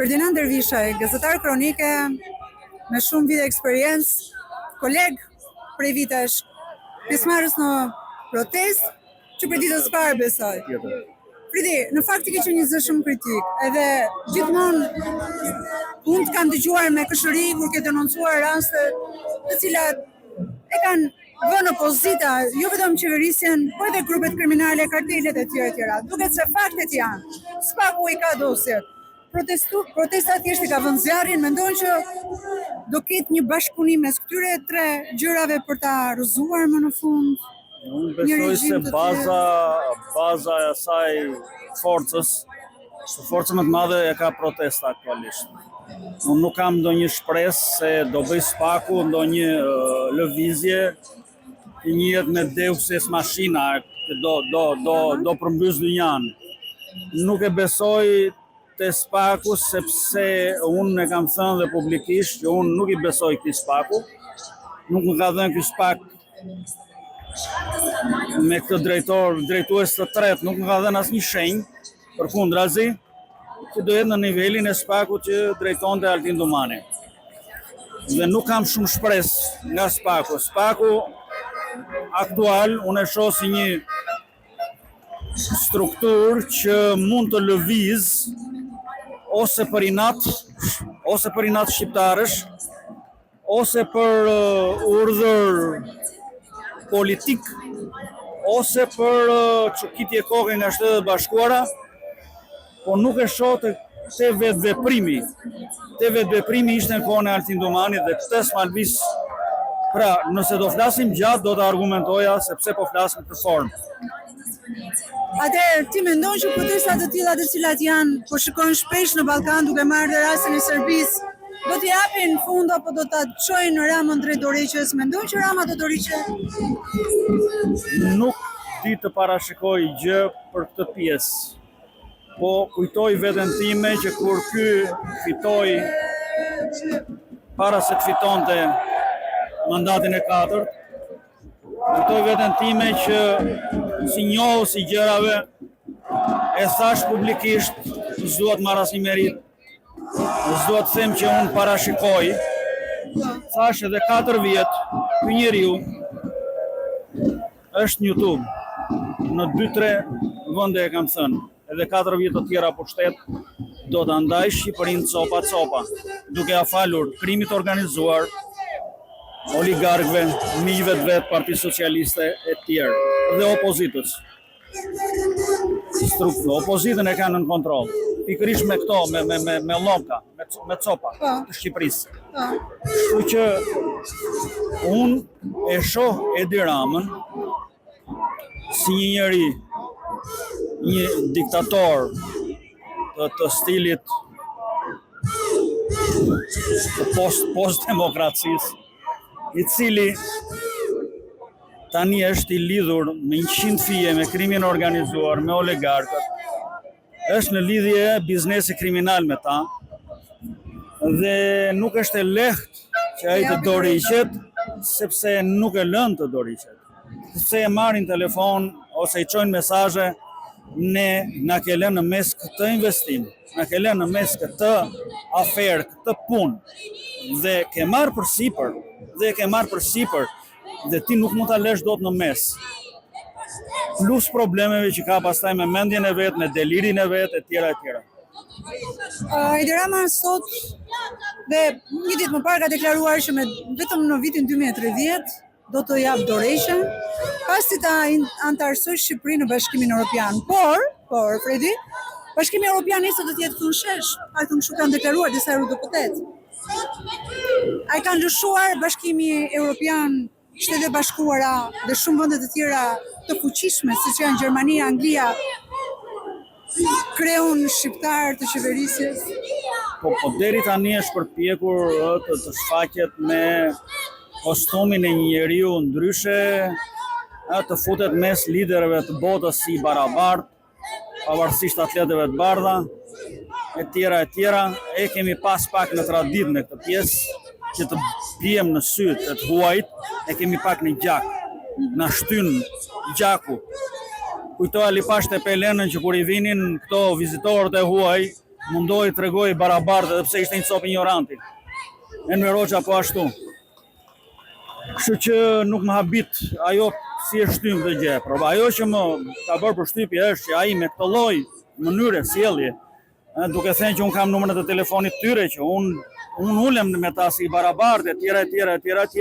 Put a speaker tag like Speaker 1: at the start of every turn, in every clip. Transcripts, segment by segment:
Speaker 1: Ferdinand Dervishaj, gazetar kronike me shumë vite eksperiencë, koleg prej vitesh, pjesëmarrës në protestë që prej ditës së parë besoj. Fredi, në fakt ti ke qenë një zë shumë kritik, edhe gjithmonë unë të kam dëgjuar me kërshëri kur ke denoncuar raste të cilat e kanë vënë në pozita jo vetëm qeverisjen, por edhe grupet kriminale, kartelet e tjera e tjera. Duket se faktet janë. SPAK-u i ka dosjet. Protestu, protesta thjesht i ka vënë zjarrin, mendon që do ketë një bashkëpunim mes këtyre tre gjërave për ta rrëzuar më në fund.
Speaker 2: Unë besoj se baza baza e asaj forcës, së forcën më të madhe e ka protesta aktualisht. Unë nuk kam ndonjë shpresë se do bëj SPAK-u ndonjë lëvizje që njihet me Deus ex machina, që do do do do përmbys dynjanë. Nuk e besoj te SPAK-u sepse unë e kam thënë dhe publikisht që unë nuk i besoj këtij SPAK-u. Nuk më ka dhënë ky SPAK me këtë drejtor, drejtues të tretë, nuk më ka dhënë asnjë shenjë, përkundrazi, që do jetë në nivelin e SPAK-ut që drejtonte Altin Dumani. Dhe nuk kam shumë shpresë nga SPAK-u. SPAK-u aktual, unë e shoh si një strukturë që mund të lëviz ose për inat, ose për inat shqiptarësh, ose për uh, urdhër politik, ose për uh, çukitje koke nga Shtetet e Bashkuara, po nuk e shoh te te vetëveprimi. Te vetëveprimi ishte në kohën e Altin Dumanit dhe këtë s'ma lëviz. Pra, nëse do flasim gjatë, do të argumentoja se pse po flas në këtë
Speaker 1: formë. Atëherë, ti mendon që protesta të tilla të cilat janë, po shikojnë shpesh në Ballkan duke marrë dhe rastin e Serbisë, do t'i japin fund apo do ta çojnë Ramën drejt dorëheqjes? Mendon që Rama do dorëhiqet?
Speaker 2: Nuk di të parashikoj gjë për këtë pjesë. Po kujtoj veten time që kur ky fitoi para se të fitonte mandatin e katërt, kujtoj veten time që si njohës i gjërave e thash publikisht, s'dua të marr asnjë meritë, s'dua të them që unë parashikoj, thash edhe 4 vjet, ky njeriu Është në YouTube. Në 2-3 vende e kam thënë. Edhe 4 vjet të tjera pushtet do ta ndaj Shqipërinë copa copa, duke ia falur krimit të organizuar, oligarkëve, miqve të vet, Partisë Socialiste e tjerë dhe opozitës. Strukturë, opozitën e kanë nën kontroll. Pikërisht me këto, me me me me lloka, me me copa po. të Shqipërisë. Po. Kështu që unë E shoh Edi Ramën si një njeri, një diktator të, të stilit të post post demokracisë, i cili tani është i lidhur me 100 fije me krimin e organizuar, me oligarkët, është në lidhje biznesi kriminal me ta dhe nuk është e lehtë që ai të dorëhiqet sepse nuk e lënë të dorëhiqet. Sepse e marrin telefon ose i çojnë mesazhe ne na ke lënë në mes këtë investim, na ke lënë në mes këtë aferë, këtë punë dhe ke marrë përsipër dhe ke marrë përsipër dhe ti nuk mund ta lësh dot në mes. Plus problemeve që ka pastaj me mendjen e vet, me delirin e vet e tjera e
Speaker 1: tjera. Uh, Edi Rama sot dhe një ditë më parë ka deklaruar që me vetëm në vitin 2030 do të japë dorëheqjen pasi ta anëtarësojë Shqipërinë në Bashkimin Evropian. Por, por Fredi, Bashkimi Evropian nesër do të jetë këtu në shesh, paktën kështu kanë deklaruar disa eurodeputetë. A e kanë lëshuar Bashkimi Evropian, Shtetet e Bashkuara dhe shumë vende të tjera të fuqishme, siç janë Gjermania, Anglia, kreun shqiptar të qeverisjes?
Speaker 2: Po, po deri tani është përpjekur të, të shfaqet me kostumin e një njeriu ndryshe, të futet mes liderëve të botës si i barabartë, pavarësisht atleteve të bardha, e tjera, e tjera, e kemi pas pak në traditë në këtë pjesë, që të biem në sy të të huajt, e kemi pak në gjak, na shtyn gjaku. Kujtoj Ali Pashë Tepelenën që kur i vinin këto vizitorët e huaj, Mundohej të tregohej i barabartë edhe pse ishte një copë injoranti. Enver Hoxha po ashtu. Kështu që nuk më habit ajo si e shtyn këtë gjë. Por ajo që më ka bërë përshtypje është që ai me këtë lloj mënyre sjellje, duke thënë që unë kam numrin e telefonit të tyre, që unë unë ulem me ta si i barabartë etj etj etj etj,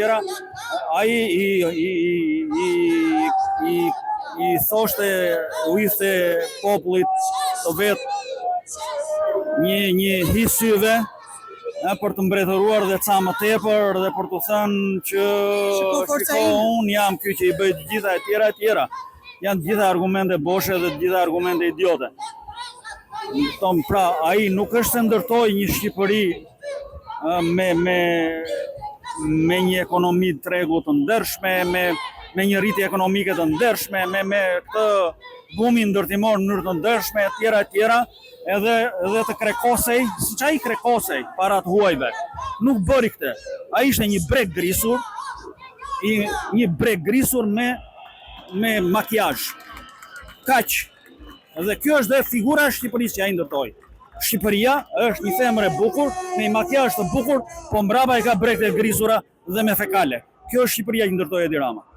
Speaker 2: ai i i i i i thoshte u hidhte popullit të vet një një hi syve e, për të mbretëruar dhe ca më tepër dhe për të thënë që
Speaker 1: Shiko, forca
Speaker 2: shiko
Speaker 1: ime."
Speaker 2: unë jam ky që i bëj të gjitha e tjera e tjera. Janë të gjitha argumente boshe dhe të gjitha argumente idiote. Tom, pra, ai nuk është se ndërtoi një Shqipëri ë, me me me një ekonomi tregu të ndershme, me me një rritje ekonomike të ndershme, me me këtë bumin ndërtimor në mënyrë të ndershme etj etj, edhe edhe të krekosej, siç ai krekosej para të huajve. Nuk bëri këtë. Ai ishte një brek grisur, i një brek grisur me me makiazh. Kaq. Dhe kjo është dhe figura e Shqipërisë që ai ndërtoi. Shqipëria është një femër e bukur, me një makiazh të bukur, po mbrapa e ka brekët e grisura dhe me fekale. Kjo është Shqipëria që ndërtoi Edi Rama.